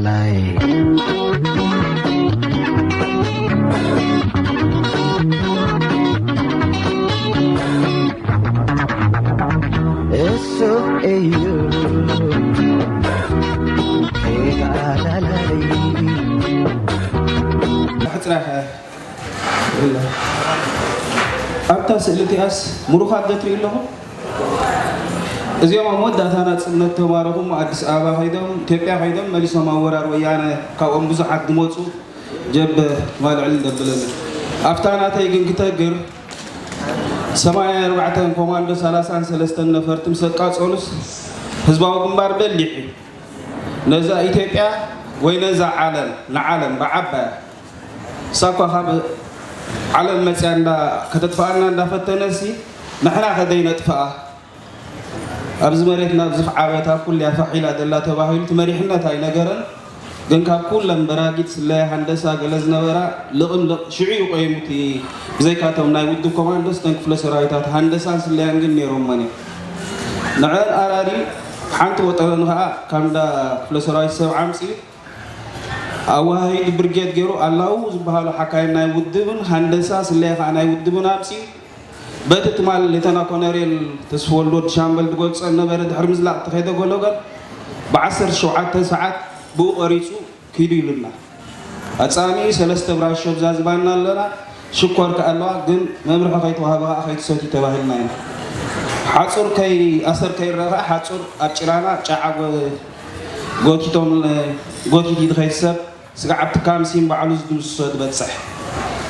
ላይ እሱ እዩ ላላይ ሕፅራኸ ኣብታ ስእሊ እቲኣስ ምሩኻት ዶ ትርኢ ኣለኹም? እዚኦም ኣብ መወዳእታ ናፅነት ተማረኹ፣ ኣዲስ ኣበባ ከይዶም፣ ኢትዮጵያ ከይዶም መሊሶም ኣብ ወራር ወያነ ካብኦም ብዙሓት ዝመፁ ጀበ ማልዕል ደብለኒ ኣብታ ናተይ ግን ክተግር ሰማንያን ኣርባዕተን ኮማንዶ ሰላሳን ሰለስተን ነፈርቲ ምስ ኣቃፀሉስ ህዝባዊ ግንባር በሊሕ እዩ። ነዛ ኢትዮጵያ ወይ ነዛ ዓለም ንዓለም ብዓባያ እሳ እኳ ካብ ዓለም መፅያ እንዳ ከተጥፍኣና እንዳፈተነሲ ንሕና ከደይነጥፍኣ ኣብዚ መሬትና ብዙሕ ዓበታ ኩልያ ፋሕ ኢላ ደላ ተባሂሉ እቲ መሪሕነት ኣይነገረን። ግን ካብ ኩለን በራጊት ስለያ ሃንደሳ ገለ ዝነበራ ልቕም ልቕ ሽዑ እዩ ቆይሙ እቲ ብዘይካቶም ናይ ውድብ ኮማንዶስ እተን ክፍለ ሰራዊታት ሃንደሳን ስለያን ግን ነይሮሞን እዮም። ንዐን ኣራሪ ሓንቲ ወጠረን ኸዓ ካብ እንዳ ክፍለ ሰራዊት ሰብ ዓምፂኡ ኣወሃሂዱ ብርጌድ ገይሩ ኣላው ዝበሃሉ ሓካይም ናይ ውድብን ሃንደሳ ስለያ ኸዓ ናይ ውድብን ኣምፂኡ በቲ ትማል ሌተና ኮነሬል ተስፍወልድ ወዲ ሻምበል ዝገልፆ ዝነበረ ድሕሪ ምዝላቕ ተኸይደ ጎሎገል ብዓሰርተ ሸውዓተ ሰዓት ብኡ ቆሪፁ ኪዱ ኢሉና። ኣፃሚኡ ሰለስተ ብራሾ ብዛ ዝባና ኣለና ሽኮር ከኣ ኣለዋ ግን መምርሒ ከይተዋህበ ከኣ ከይትሰትዩ ተባሂልና ኢና። ሓፁር ከይ ኣሰር ከይረአ ከኣ ሓፁር ኣብ ጭራና ጫዓ ጎ- ጎቲቶም ጎቲት ኢድ ከይትሰብ ስጋዕ ኣብቲ ካምሲን ባዕሉ ዝድምስሶ ዝበፅሕ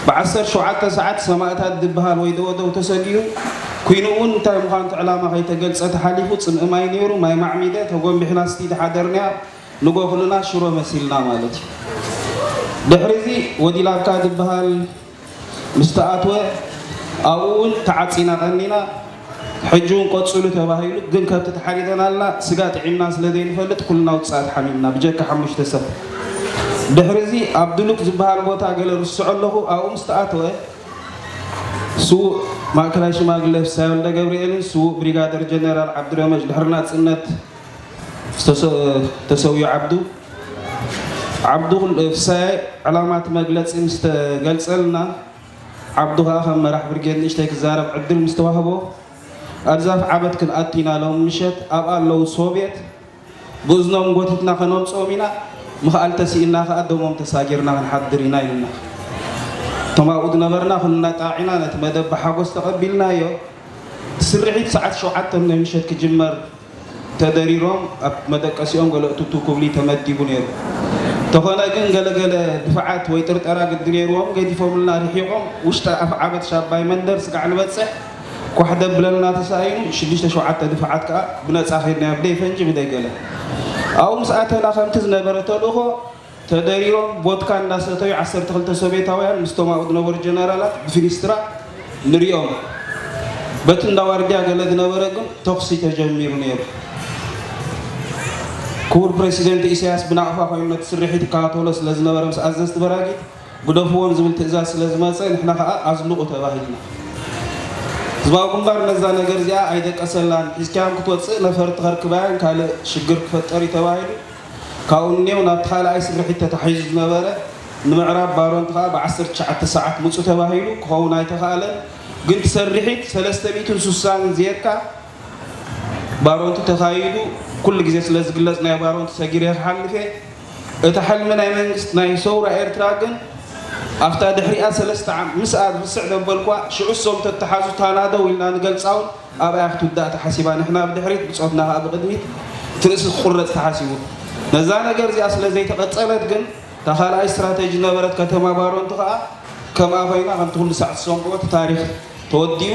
ብዓሰርተ ሸውዓተ ሰዓት ሰማእታት ዝበሃል ወይ ደወደው ተሰጊኡ ኩይኑ እውን እንታይ ምዃኑ እቲ ዕላማ ከይተገልፀ ተሓሊፉ ፅምኢ ማይ ነይሩ ማይ ማዕሚደ ተጎንቢሕና ስቲ ዝሓደርናያ ንጎ ኩልና ሽሮ መሲልና ማለት እዩ። ድሕሪ እዚ ወዲላብካ ዝበሃል ምስ ተኣትወ ኣብኡ እውን ተዓፂና ቀኒና ሕጂ እውን ቀፅሉ ተባሂሉ ግን ከብቲ ተሓሪደናልና ስጋ ጥዒምና ስለ ዘይንፈልጥ ኩልና ውፃእ ተሓሚምና ብጀካ ሓሙሽተ ሰብ። ድሕሪ እዚ ኣብ ድሉክ ዝበሃል ቦታ ገለ ርስዖ ኣለኹ ኣብኡ ምስ ተኣተወ ስዉእ ማእከላይ ሽማግለ ፍሳይ ወልደ ገብርኤልን ስዉእ ብሪጋደር ጀነራል ዓብዱረመጅ ድሕሪ ናፅነት ዝተሰውዩ ዓብዱ ዓብዱ ፍሳይ ዕላማ እቲ መግለፂ ምስ ተገልፀልና ዓብዱ ከዓ ከም መራሕ ብርጌድ ንእሽተይ ክዛረብ ዕድል ምስ ተዋህቦ ኣብዛ ዓበት ክንኣቱ ኢና ሎም ምሸት ኣብኣ ኣለዉ ሶብየት ብእዝኖም ጎቲትና ከነምፅኦም ኢና ምኽኣል ተስኢና ከዓ ደሞም ተሳጊርና ክንሓድር ኢና ኢሉና እቶም ኣብኡ ዝነበርና ኩልና ጣዒና ነቲ መደብ ብሓጎስ ተቐቢልናዮ እቲ ስርሒት ሰዓት ሸውዓተ ናይ ምሸት ክጅመር ተደሪሮም ኣብ መደቀሲኦም ገለ እትቱ ክብሊ ተመዲቡ ነይሩ። እንተኾነ ግን ገለገለ ድፋዓት ወይ ጥርጠራ ግዲ ነይርዎም ገዲፎምልና ርሒቖም ውሽጢ ኣፍዓበት ሻባይ መንደር ስጋዕ ንበፅሕ ኳሕ ደብለልና ተሳኢኑ ሽዱሽተ ሸውዓተ ድፋዓት ከዓ ብነፃ ከድናዮ ብደይ ፈንጂ ብደይ ገለ ኣብኡ ምስ ኣተና ከምቲ ዝነበረ ተልእኾ ተደሪሮም ቦድካ እንዳሰተዩ ዓሰርተ ክልተ ሶቬታውያን ምስቶም ኣብኡ ዝነበሩ ጀነራላት ብፊኒስትራ ንሪኦም። በቲ እንዳ ዋርድያ ገለ ዝነበረ ግን ተኹሲ ተጀሚሩ ነይሩ። ክቡር ፕረሲደንት ኢሳያስ ብናቕፋ ኮይኑ ነቲ ስርሒት ይከታተሎ ስለ ዝነበረ ምስ ኣዘዝቲ በራጊት ግደፍዎም ዝብል ትእዛዝ ስለ ዝመፀ ንሕና ከዓ ኣዝልቑ ተባሂልና። ህዝባዊ ግንባር ነዛ ነገር እዚኣ ኣይደቀሰላን። ሒዝካዮም ክትወፅእ ነፈርቲ ከርክባያን ካልእ ሽግር ክፈጠር እዩ ተባሂሉ ካብኡ እኔው ናብቲ ካልኣይ ስርሒት ተታሒዙ ዝነበረ ንምዕራብ ባሮንቲ ከዓ ብ ዓሰርተ ትሽዓተ ሰዓት ምፁ ተባሂሉ ክኸውን ኣይተኻእለን። ግን እቲ ሰርሒት ሰለስተ ሚእትን ስሳን ዜርካ ባሮንቲ ተኻይዱ ኩሉ ግዜ ስለ ዝግለፅ ናይ ባሮንቲ ሰጊረ ክሓልፍ እየ። እቲ ሕልሚ ናይ መንግስቲ ናይ ሰውራ ኤርትራ ግን ኣብታ ድሕሪኣ ሰለስተ ዓም ምስኣ ዝርስዕ ዘበልኳ ሽዑ እሶም ተተሓዙ ታናደው ኢልና ንገልፃውን ኣብኣ ክትውዳእ ተሓሲባ ንሕና ብድሕሪት ብፆትና ከዓ ብቅድሚት ትርእሲ ክቁረፅ ተሓሲቡ ነዛ ነገር እዚኣ ስለ ዘይተቐፀለት ግን እታ ካልኣይ ስትራተጂ ነበረት ከተማ ባሮንቲ ከዓ ከምኣ ኮይና ከምቲ ኩሉ ሳዕ ዝሰምዕዎ እቲ ታሪክ ተወዲኡ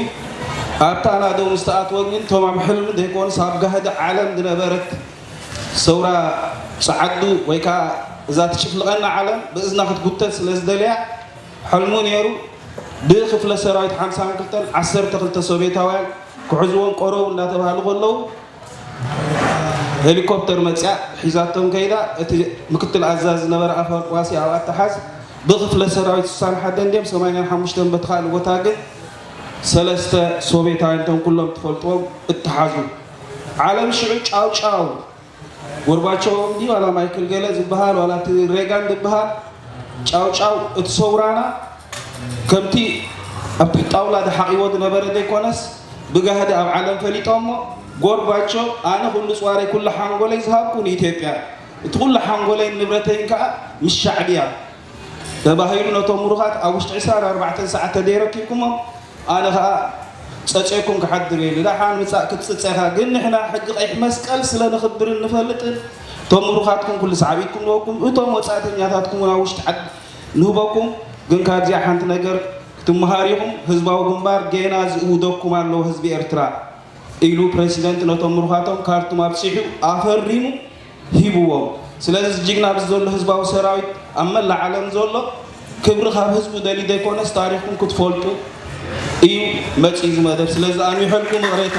ኣብታ ናደው ምስተኣትወ ግን እቶም ኣብ ሕልሚ ዘይኮኑስ ኣብ ጋህዲ ዓለም ዝነበረት ሰውራ ፀዓዱ ወይ ከዓ እዛ ትጭፍልቐና ዓለም ብእዝና ክትጉተት ስለ ዝደለያ ሕልሙ ነይሩ ብክፍለ ሰራዊት ሓምሳን ክልተን ዓሰርተ ክልተ ሶቬታውያን ክሕዝዎም ቆረቡ እንዳተባሃሉ ከለዉ ሄሊኮፕተር መፅያ ሒዛቶም ከይዳ እቲ ምክትል ኣዛዚ ዝነበረ ኣፈወርቂ ዋሴ ኣብኣ ተሓዝ ብክፍለ ሰራዊት ስሳን ሓደን ድዮም ሰማንያን ሓሙሽተን በቲ ካልእ ቦታ ግን ሰለስተ ሶቬታውያን እቶም ኩሎም ትፈልጥዎም እተሓዙ ዓለም ሽዑ ጫው ጫው ጎርባቸው እንዲ ዋላ ማይክል ገለ ዝበሃል ዋላ እቲ ሬጋን ዝበሃል ጫው ጫው እቲ ሰውራና ከምቲ ኣብቲ ጣውላ ተሓቂዎ ዝነበረ ዘይኮነስ ብጋህዲ ኣብ ዓለም ፈሊጦሞ። ጎርባቸው ኣነ ኩሉ ፅዋረይ ኩሉ ሓንጎለይ ዝሃብኩ ንኢትዮጵያ፣ እቲ ኩሉ ሓንጎለይን ንብረተይን ከዓ ምስ ሻዕብያ ተባሂሉ ነቶም ምሩኻት ኣብ ውሽጢ ዕስራን ኣርባዕተን ሰዓት ተደይረኪብኩሞም ኣነ ኸኣ ጸጺእኩም ክሓድር እየ ኢሉ። ደሓን ምጻእ ክትጽጸኻ። ግን ንሕና ሕጊ ቀይሕ መስቀል ስለ ንኽብርን ንፈልጥን፣ እቶም ምሩኻትኩም ኩሉ ሳዕቤትኩም ንህበኩም፣ እቶም ወጻእተኛታትኩም እውን ኣብ ውሽጢ ዓዲ ንህበኩም። ግን ካብዚኣ ሓንቲ ነገር ክትመሃሩ ኢኹም። ህዝባዊ ግንባር ጌና ዝእውደኩም ኣለዉ ህዝቢ ኤርትራ ኢሉ ፕረሲደንት ነቶም ምሩኻቶም ካርቱም ኣብጺሑ ኣፈሪሙ ሂብዎም። ስለዚ እዚ ጅግና ኣብዚ ዘሎ ህዝባዊ ሰራዊት ኣብ መላእ ዓለም ዘሎ ክብሪ ካብ ህዝቡ ደልዩ ዘይኮነስ ታሪኽኩም ክትፈልጡ እዩ መፂኡ እዚ መደብ። ስለዚ ኣንዊሐልኩም ይቕሬታ።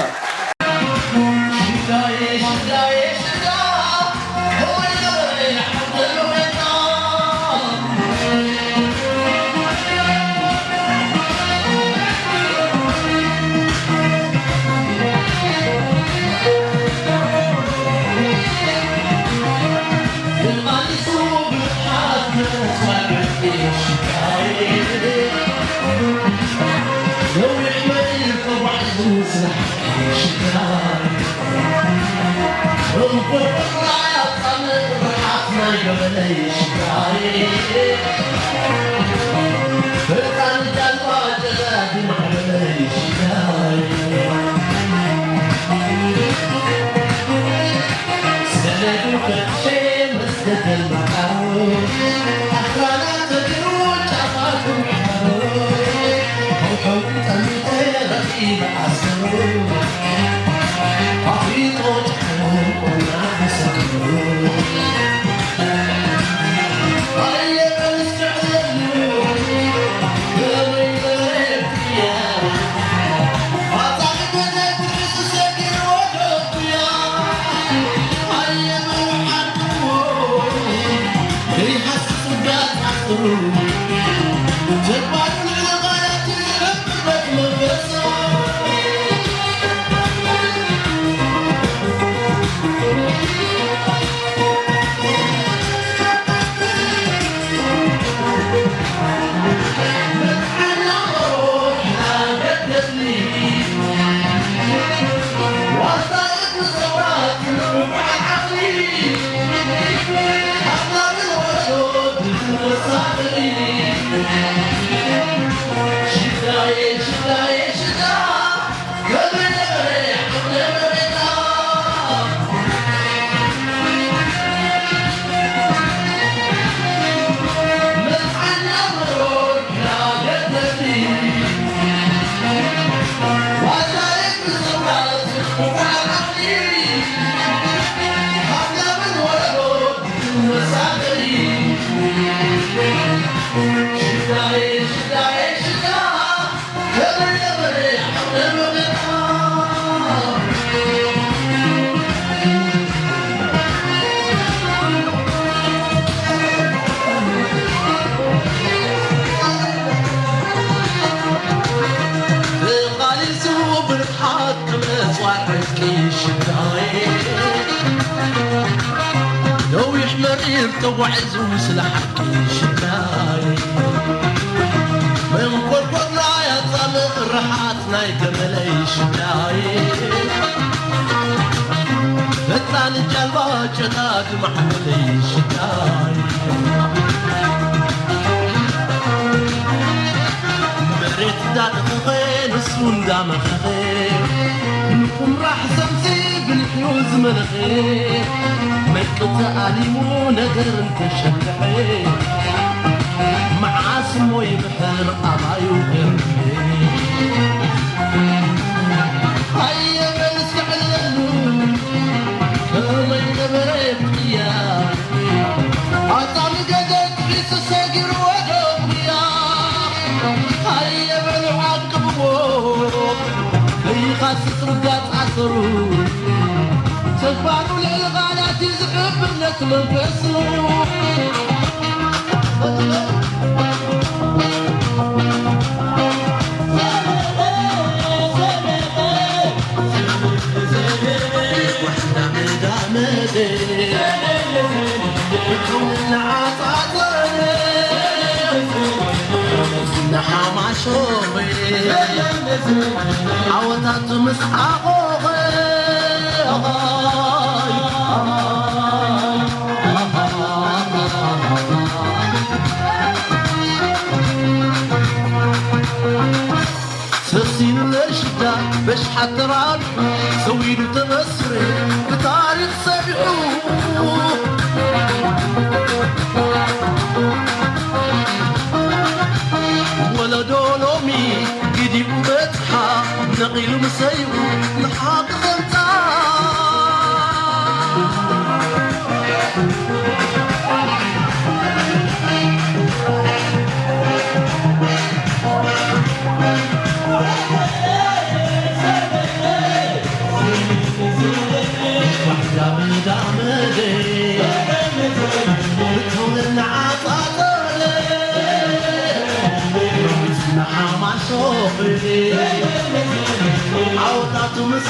ነዊሕ መሪር ተጓዒዙ ስለ ሓቂ ሽዳይ መንኮርኮርና ያጻምእ ርሓት ናይ ገመለይ ሽዳይ ፈጣን ጃልባ ጨዳድ ማዕበለይ ሽዳይ መሬት እንዳደኸኸ ንሱ እንዳመኸኸ ንኹምራሕ ሰምሲ ብልሕዩ ዝመለኸ መቂ ተኣሊሙ ነገር እንተሸልሐ መዓስ እሞ ይምሕር ኣባዩ ገርመ ኣየበል እስኪ ዕለሉ ከመይ ነበረ ቅያ ኣጣሚ ገደል ጥሒሱ ሰጊሩ ወደ ጉያ ኣየበሉ ዓቅብዎ ከይኻስስ ርጋጽ ኣሰሩ ተግባሩ ልዕሊ ቓላት እዩ ዝሕብር ነቲ መንፈሱ ብቶም እናዓጻጸረ ነፍስና ሓማሾ ዓወታት ምስ ዓቖኸ ሰሲኑ ለሽዳ በሽሓት ተራቢሑ ሰዊዱ ተበስረ ብታሪኽ ሰቢሑ ወለዶ ሎሚ ግዲቡ በጽሓ ነቒሉ ምሰይቡ ንሓቂ ኸምጻ ዓወታቱ ምስ